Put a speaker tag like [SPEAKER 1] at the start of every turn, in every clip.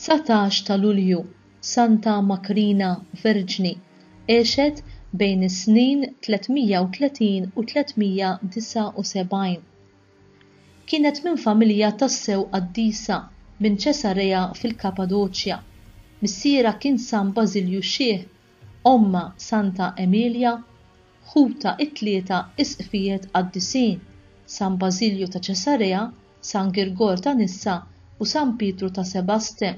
[SPEAKER 1] 19 ta' Lulju, Santa Makrina, Verġni, għexet bejn is-snin 330 u 379. Kienet minn familja tassew qaddisa minn Ċesarea fil-Kapadoċja. Missierha kien San Bażilju x-Xiħ, ommha Santa Emilja, ħutha t-tlieta isqfijiet qaddisin, San Bażilju ta' Ċesarea, San Girgor ta' Nissa u San Pietru ta' Sebaste.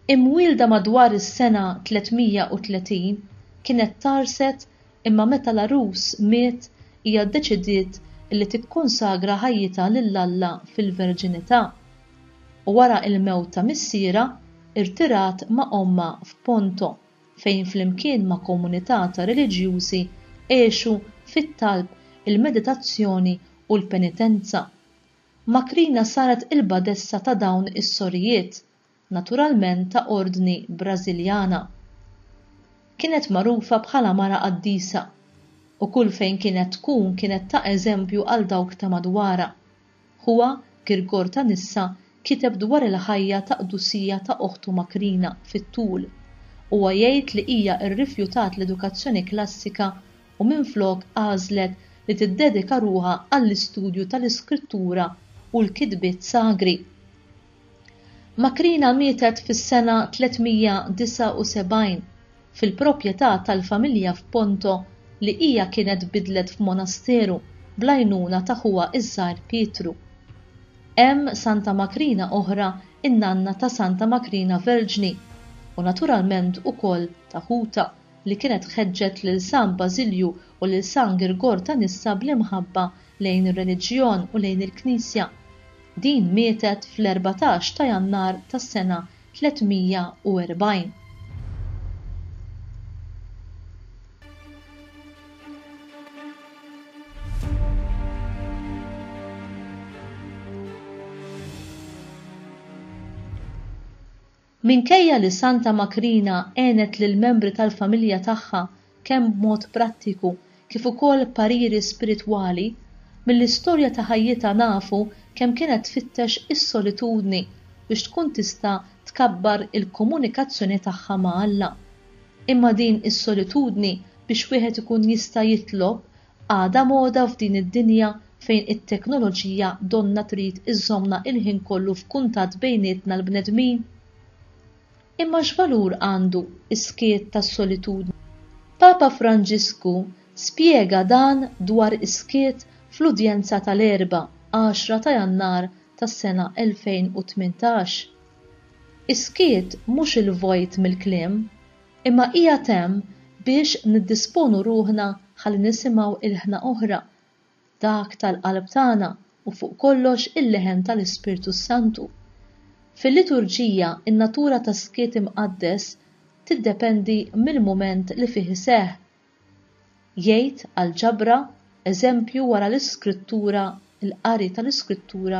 [SPEAKER 1] Imwielda madwar is-sena 330, kienet tgħarrset imma meta l-għarus miet hija ddeċidiet li tikkonsagra ħajjitha lil Alla fil-verġinità. U wara l-mewt ta' missierha, irtirat ma' ommha f'Ponto, fejn flimkien ma' komunità ta' reliġjużi għexu fit-talb, il-meditazzjoni u l-penitenza. Makrina saret il-badessa ta' dawn is-sorijiet, naturalment ta' ordni Brażiljana. Kienet magħrufa bħala mara qaddisa, u kull fejn kienet tkun kienet ta' eżempju għal dawk ta' madwarha. Ħuha, Girgor ta' Nissa, kiteb dwar il-ħajja ta' qdusija ta' oħtu Makrina fit-tul. Huwa jgħid li hija rrifjutat l-edukazzjoni klassika u minflok għażlet li tiddedika ruħha għall-istudju tal-Iskrittura u l-kitbiet sagri. Makrina mietet fis-sena 379 fil-proprjetà tal-familja f'Ponto li hija kienet bidlet f'monasteru bl-għajnuna ta' ħuha ż-żgħir Pietru. Hemm Santa Makrina oħra n-nanna ta' Santa Makrina Verġni u naturalment ukoll ta' ħutha li kienet ħeġġet lil San Bażilju u lil San Girgor ta' Nissa bl-imħabba lejn ir-reliġjon u lejn il-Knisja. Din mietet fl-14 ta' Jannar tas-sena 340. Minkejja li Santa Makrina għenet lill-membri tal-familja tagħha kemm b'mod prattiku kif ukoll b'pariri spiritwali, mill-istorja ta' ħajjitha nafu kemm kienet tfittex is-solitudni biex tkun tista' tkabbar il-komunikazzjoni tagħha ma' Alla. Imma din is-solitudni biex wieħed ikun jista' jitlob għadha moda f'din id-dinja fejn it-teknoloġija donnha trid iżżommna il-ħin kollu f'kuntatt bejnietna l-bnedmin? Imma x'valur għandu s-skiet tas-solitudni? Papa Franġisku spjega dan dwar is-skiet fl-udjenza tal-Erbgħa, għaxra ta' Jannar tas-sena 2018. Is-skiet mhux il-vojt mill-kliem, imma qiegħed hemm biex niddisponu ruħna ħalli nisimgħu ilħna oħra, dak tal-qalb tagħna u fuq kollox il-leħen tal-Ispirtu s-Santu. Fil-liturġija n-natura tas-skiet imqaddes tiddependi mill-mument li fih iseħħ. Jgħid għall-ġabra, eżempju wara l-Iskrittura, il-qari tal-Iskrittura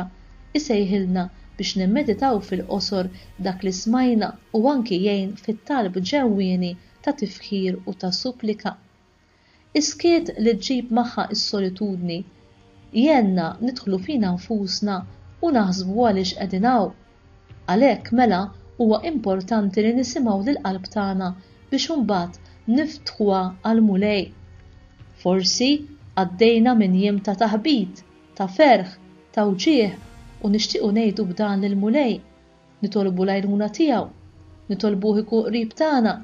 [SPEAKER 1] isejħilna biex nimmeditaw fil-qosor dak li smajna u anki jgħin fit-talb ġewwieni ta' tifħir u ta' supplika. Is-skiet li ġġib magħha s-solitudni jgħinna nidħlu fina nfusna u naħsbu għaliex qegħdin hawn. Għalhekk, mela, huwa importanti li nisimgħu lill-qalb tagħna biex imbagħad niftħuha għall-Mulej. Forsi għaddejna minn jiem ta' taħbit, ta' ferħ, ta' wġigħ u nixtiequ ngħidu b'dan lill-Mulej. Nitolbu l-għajnuna tiegħu. Nitolbuh ikun qrib tagħna.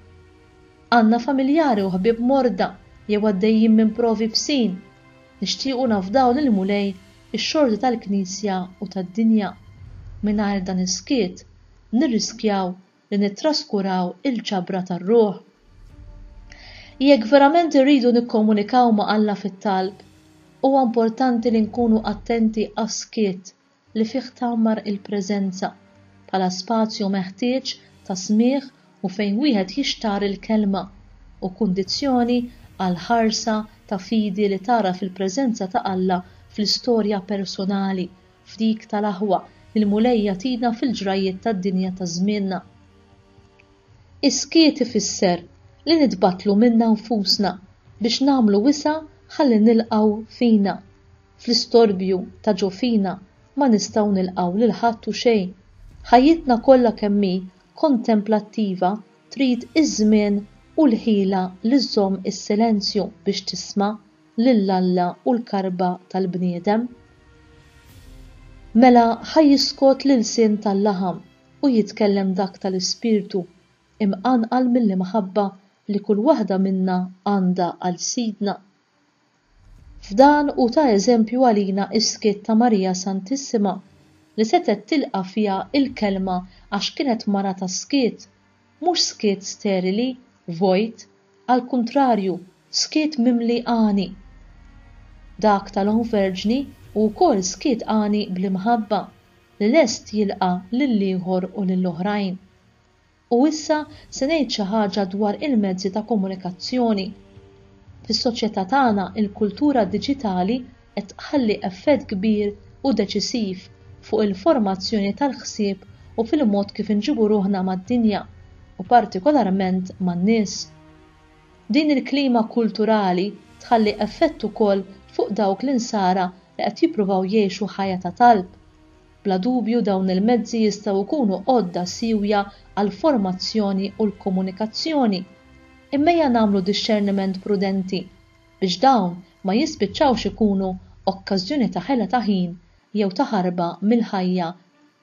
[SPEAKER 1] Għandna familjari u ħbieb morda jew għaddejjin minn provi bsin. Nixtiequ nafdaw lill-Mulej ix-xorti tal-Knisja u tad-dinja. Mingħajr dan is-skiet, nirriskjaw li nittraskuraw il-ġabra tar-ruħ. Jekk verament irridu nikkomunikaw ma' Alla fit-talb, huwa importanti li nkunu attenti għas-skiet li fih tgħammar il-preżenza, bħala spazju meħtieġ ta' smigħ u fejn wieħed jixtarr il-kelma, u kundizzjoni għal ħarsa ta' fidi li tagħraf il-preżenza ta' Alla fl-istorja personali, f'dik tal-aħwa, li l-Mulej jagħtina fil-ġrajjiet tad-dinja ta' żmienna. Is-skiet ifisser li nitbattlu minna nfusna biex nagħmlu wisa' ħalli nilqgħu fina. Fl-istorbju ta' ġo fina ma nistgħu nilqgħu lil ħadd u xejn. Ħajjitna kollha kemm hi kontemplattiva trid iż-żmien u l-ħila li żżomm is-silenzju biex tisma' lil Alla u l-karba tal-bniedem. Mela ħa jiskot l-ilsien tal-laħam u jitkellem dak tal-ispirtu, imqanqal mill-imħabba li kull waħda minna għandha għal Sidna. F'dan hu ta' eżempju għalina s-skiet ta' Marija Santissima, li setgħet tilqa' fiha l-Kelma għax kienet mara ta' skiet, mhux skiet sterili, vojt, għall-kuntrarju, skiet mimli għani. Dak tal-Omm Verġni hu wkoll skiet għani bl-imħabba, li lest jilqa' lill-ieħor u lill-oħrajn. U issa se ngħid xi ħaġa dwar il-mezzi ta' komunikazzjoni. Fis-soċjetà tagħna il-kultura diġitali qed tħalli effett kbir u deċisiv fuq il-formazzjoni tal-ħsieb u fil-mod kif inġibu ruħna mad-dinja u partikolarment man-nies. Din il-klima kulturali tħalli effett ukoll fuq dawk l-Insara li qed jippruvaw jgħixu ħajja ta' talb. Bla dubju dawn il-mezzi jistgħu jkunu għodda siewja għall-formazzjoni u l-komunikazzjoni, imma ejja nagħmlu dixxerniment prudenti biex dawn ma jispiċċawx ikunu okkażjoni ta' ħela ta' ħin jew ta' ħarba mill-ħajja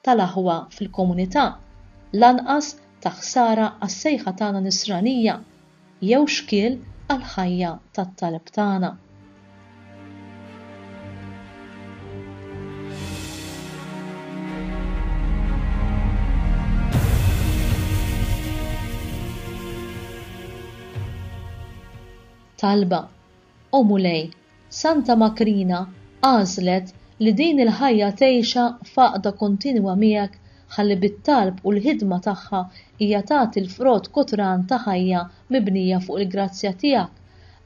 [SPEAKER 1] tal-aħwa fil-komunità, lanqas ta' ħsara għas-sejħa tagħna nisranija. jew xkiel għall-ħajja tat-talb tagħna. Talba, O Mulej, Santa Makrina għażlet li din il-ħajja tgħixha f'għaqda kontinwa miegħek ħalli bit-talb u l-ħidma tagħha hija tagħti l-frott kotran ta' ħajja mibnija fuq il-grazzja tiegħek.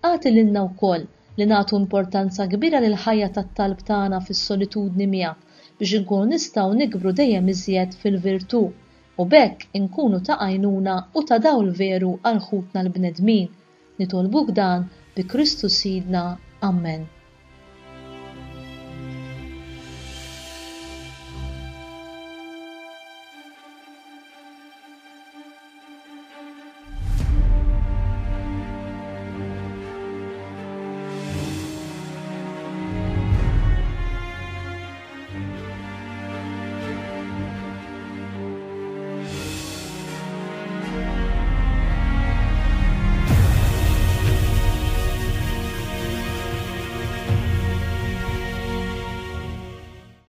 [SPEAKER 1] Agħti lilna wkoll li nagħtu importanza kbira lill-ħajja tat-talb tagħna fis-solitudni miegħek biex inkunu nistgħu nikbru dejjem iżjed fil-virtù u b'hekk inkunu ta' għajnuna u ta' dawl veru għal ħutna l-bnedmin. Nitolbuk dan bi Kristu Sidna. Ammen.